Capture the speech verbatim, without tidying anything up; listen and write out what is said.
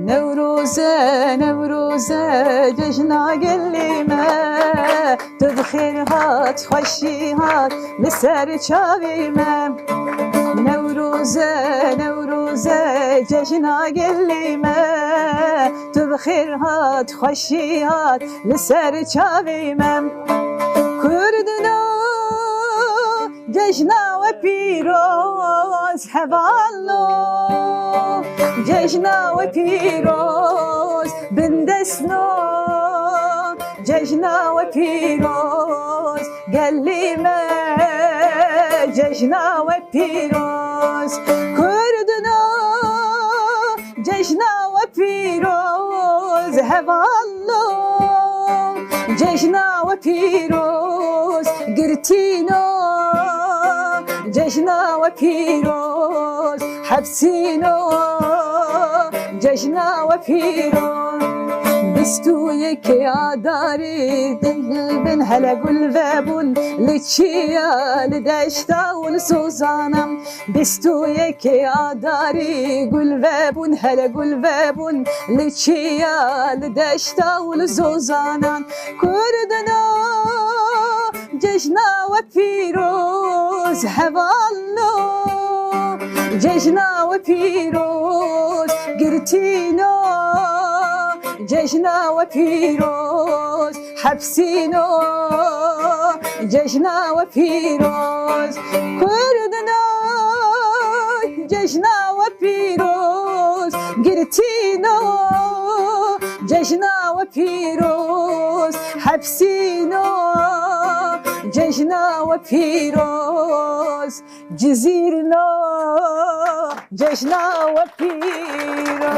Newroze, Newroze, cejna gelî me, tu bi xêr hat, xweşî hat li ser çavê me. Newroze, Newroze, cejna gelî me, tu bi xêr hat, xweşî hat li ser çavê me. Kurdino, cejna we pîroz hevalno, cejna we pîroz bindesno, cejna we pîroz gelî me, cejna we pîroz. Kurdino, cejna we pîroz hevalno, cejna we pîroz girtîno, cejna we pîroz hepsîno, cejna we pîroz. Bîst û yekê Adarî dil bin hele gul vebûn li çiya, li deşta û li sozanan. Bîst û yekê Adarî gul vebûn, hele gul vebûn li çiya, li deşta û li zozanan. Kurdino, cejna we pîroz hevalno, cejna we pîroz girtîno, cejna we pîroz hepsîno, cejna we pîroz. Kurdino, cejna we pîroz girtîno, cejna we pîroz hepsîno, cejna we pîroz cizîrno, cejna we pîroz.